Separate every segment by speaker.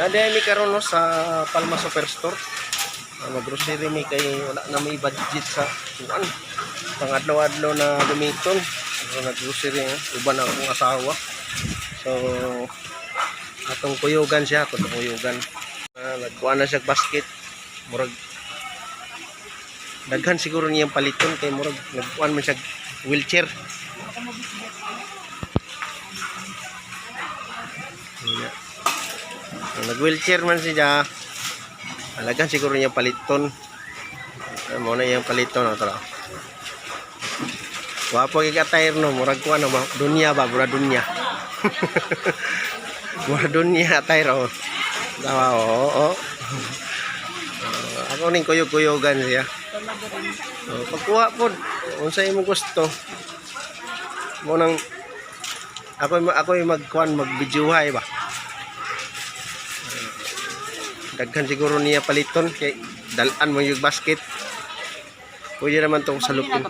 Speaker 1: Dahil mi karon, no, sa Palma Superstore. Mag-grocery mi kay wala na may budget sa kuan. Pangadlaw-adlaw na gamiton. So, nag-grocery, eh, uban na akong asawa. So atong kuyugan siya, atong kuyugan. Nagkuan na siya basket. Murag daghan siguro niyang paliton kay murag nagkuan man siya wheelchair. Wala. So, nag-wheelchair man siya. Alagan siguro niya paliton. Mo na iyang paliton, no, tara. Wapo kay attire, no, murag kuan, no, ba? Dunya ba, murag dunya. Murag dunya attire, oh. Tawa, oo, oh. Ako ning kuyog-kuyogan siya. Oh, pagkuha pod, unsa imong gusto. Mo nang ako magkuan, magbidyohay ba. Daghan siguro niya paliton kay dalan mo yung basket. Pwede naman tong salupin.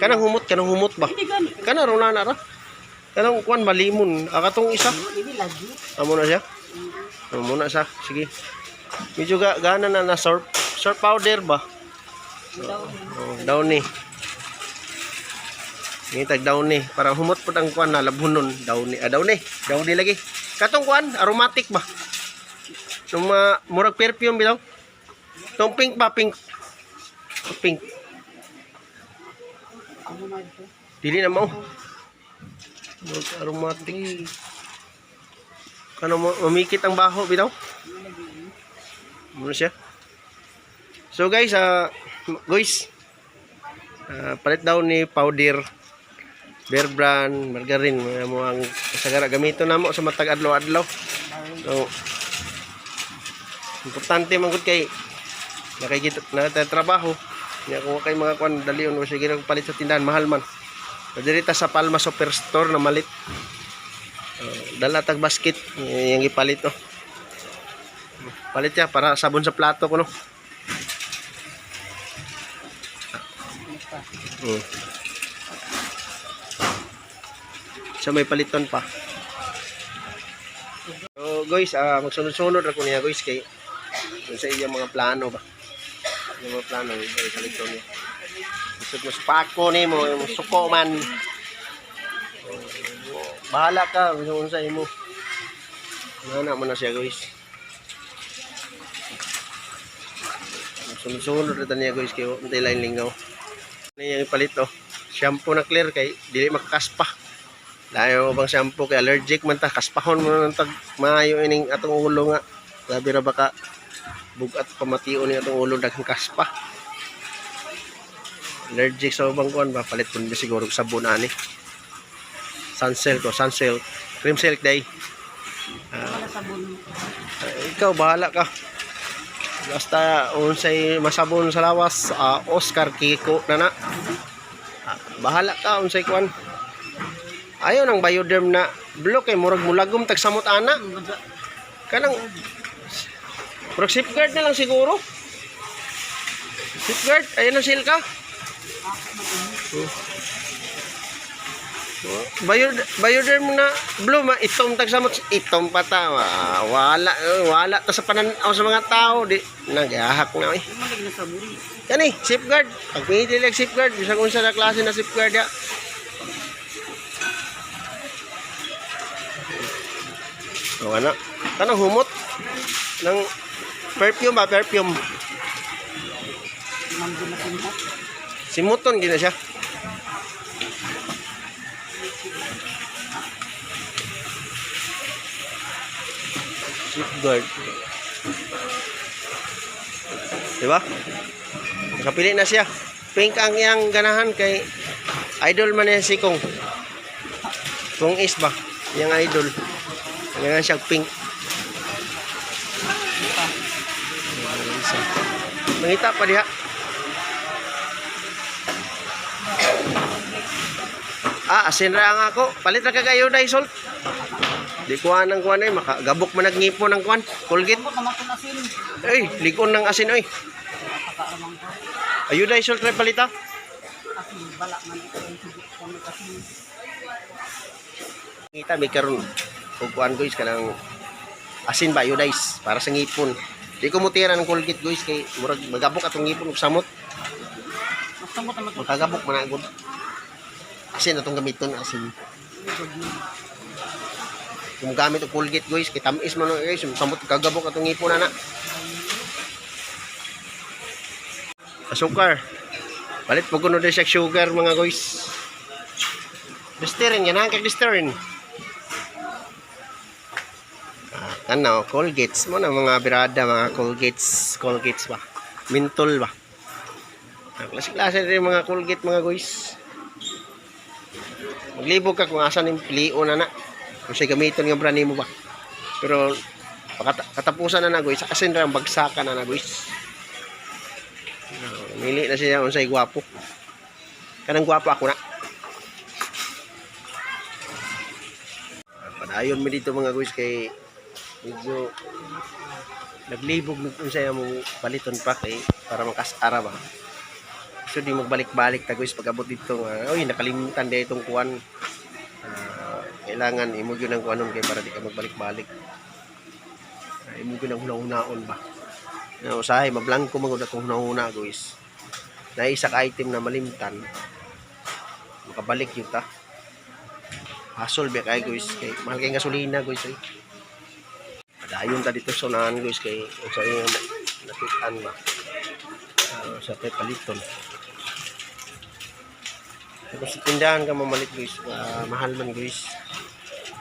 Speaker 1: Kanang humot ba? Kanang runa na ra. Kanang kuan malimon. Katong isa. Amo na siya. Amo na siya. Sige. Medyo gana na na surf surf powder ba? Oh, downy. Ni tag downy para humot pud ang kuan na labhunon, downy. Ah, downy. Downy lagi. Katong kuan aromatic ba? Nung murag perfume bitaw. Tong pink ba, pink. Pink. Dili na mao. Murag aromatic. Kano mo mamikit ang baho bitaw. Muna siya. So guys, guys, palit daw ni powder, Bear Brand, margarine, mga mo ang sagara gamiton namo sa matag adlaw-adlaw. So, importante man gud kay nakikita na trabaho. Nya kung kay mga kwan dalion o sige nang palit sa tindahan, mahal man. So, diri ta sa Palma Superstore na malit. Dala tag basket yung gipalit, oh. Palit siya para sabon sa plato ko, no. Sa may paliton pa. So guys, magsunod-sunod ra ko niya, guys, kay dun sa iyang mga plano ba. Yung mga plano yung paliton niya. Gusto mo spako nimo, yung suko man. Oh, bahala ka kung unsa imo. Ano na mo na siya, guys. Sunod-sunod ra ta niya, guys, kay wa man tay lain lingaw. Ano yung ipalit, oh. Shampoo na clear kay dili makakaspa. Layo mo bang shampoo kay allergic man ta, kaspahon mo na ng tag maayo ining atong ulo nga. Grabe ra baka bugat pamation ni atong ulo, daghang kaspa. Allergic sa ubang kuan ba, palit kun siguro og sabon ani. Sunsilk o Sunsilk, cream silk day. Ikaw bahala ka. Basta unsay masabon sa lawas, Oscar Kiko na na. Bahala ka unsay kuan. Ayaw nang Bioderm na blue kay murag mulagom tag samot ana. Kanang murag Safeguard na lang siguro. Safeguard, ayun na silka. Oh. Bioderm na blue ma itom tag samot, itom pa ta. Wala wala ta sa pananaw sa mga tao, di nagahak na eh. Kani Safeguard. Pag pinili lang Safeguard, bisag unsa na klase na Safeguard ya. O ana. Kanang humot ng perfume ba, perfume. Simuton gina siya. Safeguard. Diba? Nakapili na siya. Pink ang iyang ganahan kay idol man niya si Kong. Kong is ba? Iyang idol. Ganahan siya pink. Isa. Mangita pa diha. Ah, asin ra ang ako. Palit ra ka kayo dai salt. Di kuha ng kuan ay makagabok man nagngipon ng kuan. Colgate. Ay, likon ng asin oy. Ayuda salt ra palita. Kita may karon og kuan, guys, kanang Asin ba, iodize para sa ngipon. Di ko mutira ng Colgate, guys, kay murag magabok atong ngipon ug samot.
Speaker 2: Masamot naman ito.
Speaker 1: Magkagabok man na gud. Asin atong gamiton, asin. Kung gamit og Colgate, guys, kay tamis man guys, samot kagabok atong ngipon ana. Asukar. Palit po kuno siya sugar, mga guys. Listerine, ganahan kag Listerine. Ah, kanaw, Colgates mo na mga birada, mga Colgates, Colgates ba? Mentol ba? Ah, klase-klase rin mga Colgate, mga guys. Maglibog ka kung asan yung pilion na na. Kung siya gamiton nga brand nimo ba. Pero katapusan na na, guys, asin ra ang bagsakan na na, guys. Ah, namili na siya unsay gwapo. Kanang gwapo ako na. Ah, padayon mi dito, mga guys, kay medyo naglibog mig unsay among paliton pa kay para makas-ara ba. So di magbalik-balik ta, guys, pag abot dito nga oy nakalimtan di itong kuan. Ah, kailangan imo gyud ang kuanon kay para di ka magbalik-balik. Ah, imo gyud ang hunahunaon ba. Na usahay mablangko man gud akong hunahuna, guys. Na isa ka item na malimtan, makabalik yun ta. Hasol ba kay guys, kay mahal kay gasolina, guys eh. Padayon ta dito sa unahan, guys, kay unsa yung nakitaan ba. Ah, sa kay paliton. Kung sa tindahan ka mamalit, guys, ah, mahal man, guys.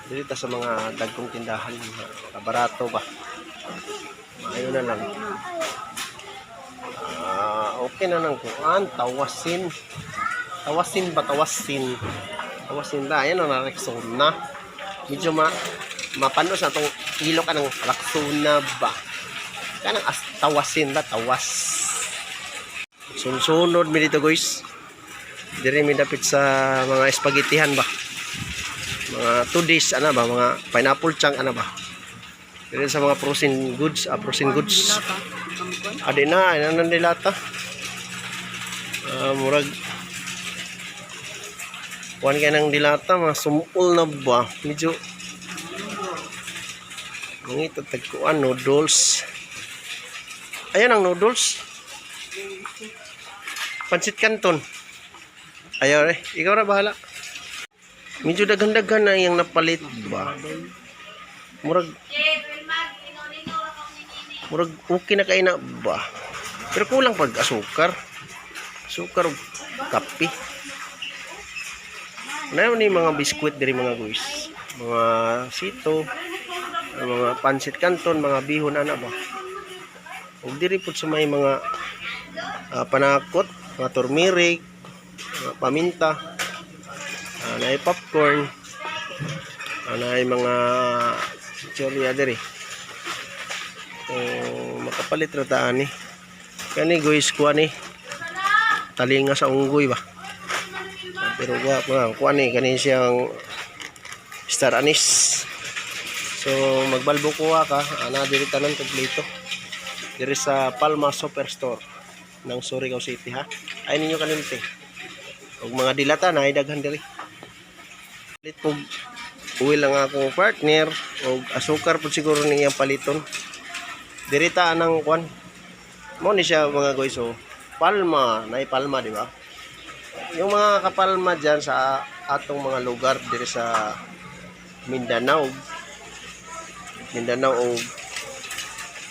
Speaker 1: Dito ta sa mga dagkong tindahan, mga barato ba. Maayo na lang. Ah, okay na nang kuan, tawasin. Tawasin ba, tawasin? Tawasin ba? Ayan o, na Rexona. Medyo mapanos na itong ilo ka ng Rexona ba? Kanang as, tawasin ba? Tawas. Sunsunod mi dito, guys. Dire mi dapit sa mga espaghetihan ba. Mga 2 days ana ba, mga pineapple chunk ana ba. Dire sa mga frozen goods, ah, frozen goods.
Speaker 2: Dilata. Kamukon.
Speaker 1: Adi na, ano nang dilata. Ah, murag kuan kay ng dilata, mga sumpol na ba? Medyo mga ito tagkuan noodles. Ayan ang noodles. Pansit Canton. Ayaw eh, ikaw na bahala. Medyo daghan-daghan na iyang napalit ba? Murag okay na kay na ba? Pero kulang pag asukar. Asukar ug kape. Ano ni mga biskwit diri, mga guys. Mga sito, mga pansit canton, mga bihon ana ba. Ug diri pud sa may mga panakot, mga turmeric, mga paminta, naay popcorn, naay mga chichirya diri. So, makapalit ra ta ani. Kani, guys, kuha ni. Talinga sa unggoy ba. Ah, pero kuha kuha kuha ni kani siyang star anise. So magbalbo kuha ka, ana diri tanan kompleto. Diri sa Palma Superstore ng Surigao City ha. Ay ninyo kalimti. Og mga dilata na ay daghan diri. Palit po uwi lang akong partner og asukar po siguro niyang paliton. Diri ta anang kwan. Mo ni siya, mga guys, oh. Palma, nay Palma, di ba? Yung mga kapalma diyan sa atong mga lugar diri sa Mindanao, Mindanao o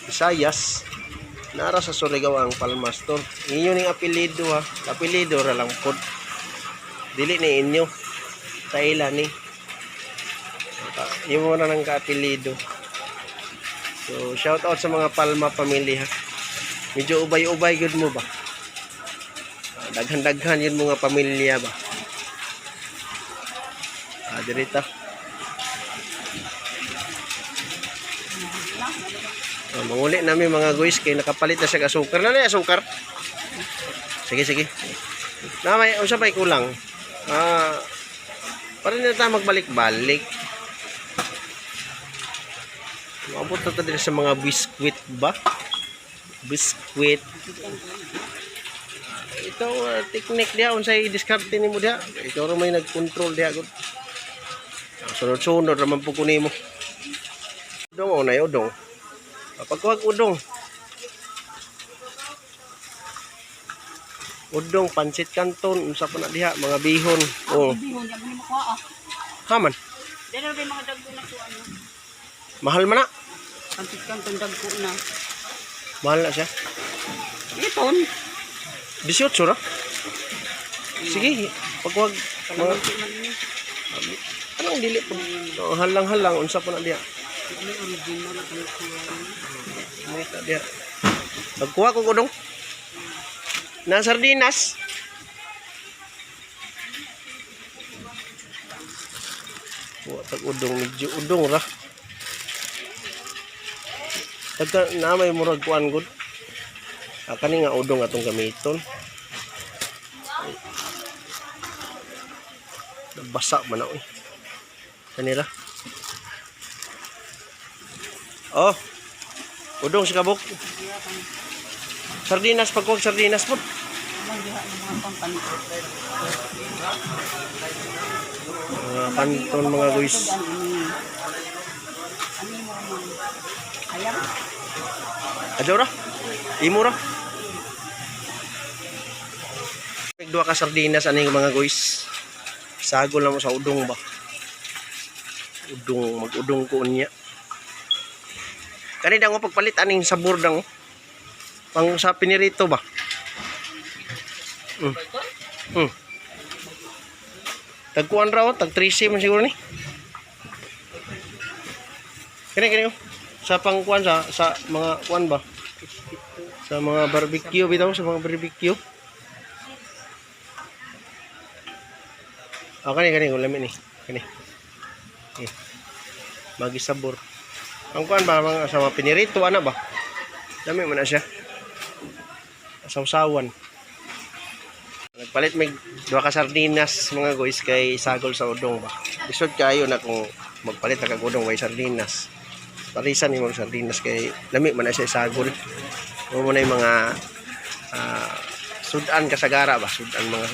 Speaker 1: Visayas, nara sa Surigao ang Palma Store. Inyo ning apelyido ha. Apelyido ra lang pod. Dili ni inyo. Sa ila ni. Imo na ng kaapelyido. So, shout out sa mga Palma family ha. Medyo ubay-ubay gud mo ba? Ah, daghan-daghan yun mga pamilya ba? Ah, dirita. Ah, manguli namin, mga guys, kay nakapalit na siya asukar. Na na asukar. Sige, sige. Na may unsa pa'y kulang? Ah, para na tayo magbalik-balik. Maabot na ta diri sa mga biskwit ba? Biskwit. Ito technique diha unsay diskarte nimo diha. Ikaw ra may nag-control diha gud. Ah, sunod-sunod ra man pud ko nimo. Udong o na udong. Pagkuhag udong. Udong, pansit canton, unsa pa na diha, mga bihon. Oh,
Speaker 2: Bihon yan mo ni makuha ah.
Speaker 1: haman.
Speaker 2: Dahil na mga dagko na to ano.
Speaker 1: Mahal man na.
Speaker 2: Pansit kanton dagko na.
Speaker 1: Mahal na siya.
Speaker 2: Iton.
Speaker 1: 18 ra. Sige, pagkuhag mga
Speaker 2: Kalamansi man ini.
Speaker 1: anong dili po. Oh, halang-halang unsa pa na diha.
Speaker 2: Ano original na kami kuha.
Speaker 1: May ta diha. Pagkuha ko udong. Na sardinas. Kuha tag udong, medyo udong ra. Tagka na may murag kuan gud. Ah, kani nga udong atong gamiton. Ay. Nabasa man na oy. Kanila. Oh. Udong si kabok. Sardinas pagkuha sardinas po.
Speaker 2: Amang diha ng mga pampanito.
Speaker 1: Mga kanton mga guys.
Speaker 2: Ano mo man? Ayam.
Speaker 1: Adyo ra. Imo ra. Duha ka sardinas ani mga guys. Sagol na mo sa udong ba. Udong, mag-udong ko unya. Kani dang pagpalit aning sabor dang oh. Pang sa pinirito ba. Tagkuan ra oh, tag 13 man siguro ni. Kani kani oh. Sa pangkuan sa mga kuan ba? Sa mga barbecue bitaw, sa mga barbecue. Ah, kani kani lami ni. Kani. Eh. Magisabor. Ang kuan ba mga sa mga pinirito ana ba? Lami man na siya. Sawsawan. Nagpalit may duha ka sardinas mga guys kay sagol sa udong ba. Lisod kayo na kung magpalit na kag udong way sardinas. Parisan ni mga sardinas kay lami man na siya sagol. Mo na yung mga sudan kasagara ba, sudan mga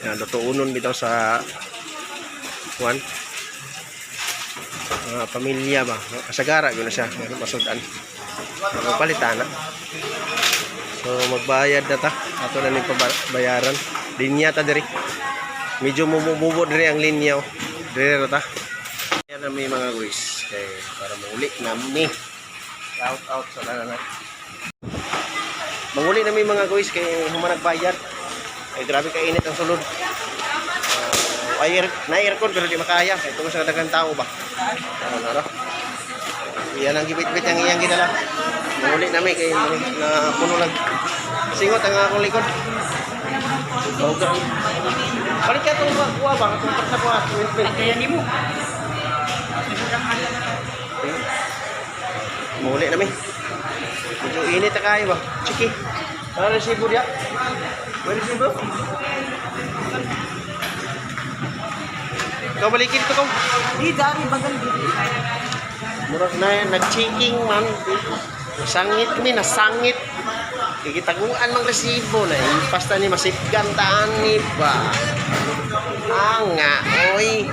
Speaker 1: yan, lutuunon bitaw sa kuan mga pamilya ba, kasagara yun na siya, ano, masudan. Magpalit na. So magbayad na ta. Ato na ning pabayaran. Linya ta diri. Medyo mumububo diri ang linya. Oh. Diri ra ta. Yan na may mga guys kay para mauli na mi. Shout out sa tanan. Manguli na mi mga guys kay human nagbayad. Ay grabe ka init ang sulod. Air na aircon pero di makaya kay tungod sa daghang tao ba. Ano na ra. Iyan ang gibit-bit ang iyang gidala. Manguli na mi kay na puno lang. Singot ang akong likod. Okay. Balik ka itong kuha ba? Itong sa kuha. Ointment.
Speaker 2: Kaya nimo.
Speaker 1: Muli na mi. Medyo init na kayo ba? Chiki. Ano resibo diya? May resibo? Ikaw balikin to kong.
Speaker 2: Di dari bagal di.
Speaker 1: Murag na nag-checking man. Nasangit mi, nasangit. Kikitaguan mang resibo na impas ta ni masipgan taan ni ba. Anga, oy.